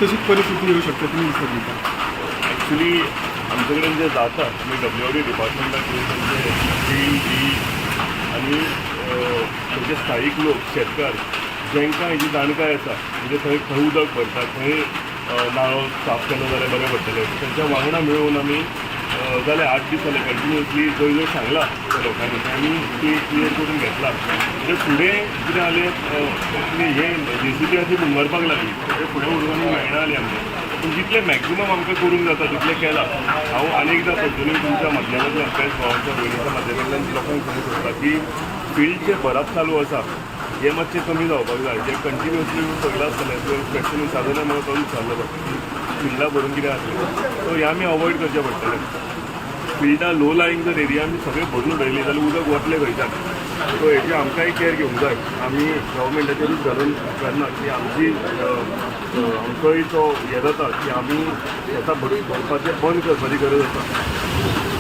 तशीच परिस्थिती येऊ शकता, तुम्ही दिसता तुमकां? ॲक्च्युली आमचे कडेन जे जाता, आमी डब्ल्यू आर डी डिपार्टमेंटाक तांचे फील्ड बी आनी थंयचे स्थायीक लोक, शेतकार, जांकां हेजी जाणकाय आसा, म्हणजे थंय खंय उदक भरता, खंय नाळो साफ केलो जाल्यार बरें पडटलें, तांच्या वांगडा मेळून आमी जाले 8 दीस जाले कंटिन्युअसली जंय जंय सांगलां त्या लोकांनी, थंय आमी ती क्लियर करून घेतला. म्हणजे फुडें कितें जालें, हे जेसीबी अशी मुंगरपाक लागली. ते फुडें उदक मेळना जाली आमकां. पूण जितलें मॅक्झिमम आमकां करूंक जाता तितलें केलां. हांव आनी एकदां परतूनय तुमच्या माध्यमांतल्यान, प्रेस भावांच्या भयणीच्या माध्यमांतल्यान लोकांक सांगूंक सोदता की फिल्ड जें भरप चालू आसा हें मातशें कमी जावपाक जाय. जें कंटिन्युअसली पळयलां आसतलें, तुवें क्वेश्चन विचारलें म्हाका, तोच विचारलो की फिल्डां भरून कितें जातलें. सो हें आमी अवॉयड करचें पडटलें. फिल्डां, लो लायींग जर एरिया आमी सगळे भरून उडयली जाल्यार उदक वतलें खंयच्यान? सो हेची आमकांय केअर घेवंक जाय. आमी गव्हर्मेंटाचेरूच घालून उपकारना की आमची आमचोय तो हें जाता की आमी शेतां भरपाचें बंद करपाची गरज आसा.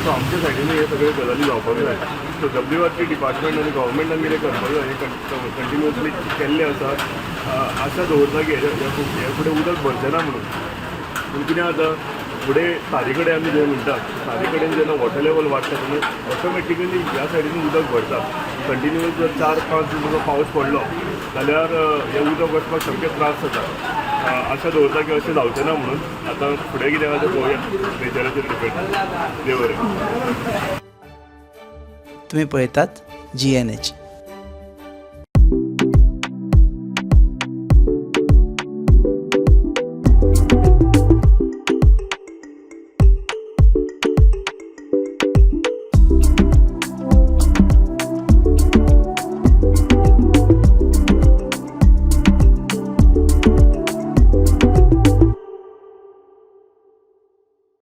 सो आमच्या सायडीन हे सगळे गजाली जावपाक जाय. So W R T department आनी गव्हर्मेंटान कितें करपाक जाय हें कंटिन्युअसली केल्लें आसा. आशा दवरता की हे फुडें उदक भरचें ना म्हणून. पूण कितें जाता, फुडें सारी कडेन आमी जे म्हणटा, सारी कडेन जेन्ना वॉटर लेवल वाडटा तेन्ना ऑटोमॅटिकली ह्या सायडीन उदक भरता. कंटिन्युअस जर 4-5 दीस जर पावस पडलो जाल्यार हें उदक वचपाक सामकें त्रास जाता. आशा दवरता की अशें जावचें ना म्हणून. आतां फुडें कितें आसा तें पळोवया, नेचराचेर डिपेंड. देव बरें. तुम्ही पळयतात जीएनएच.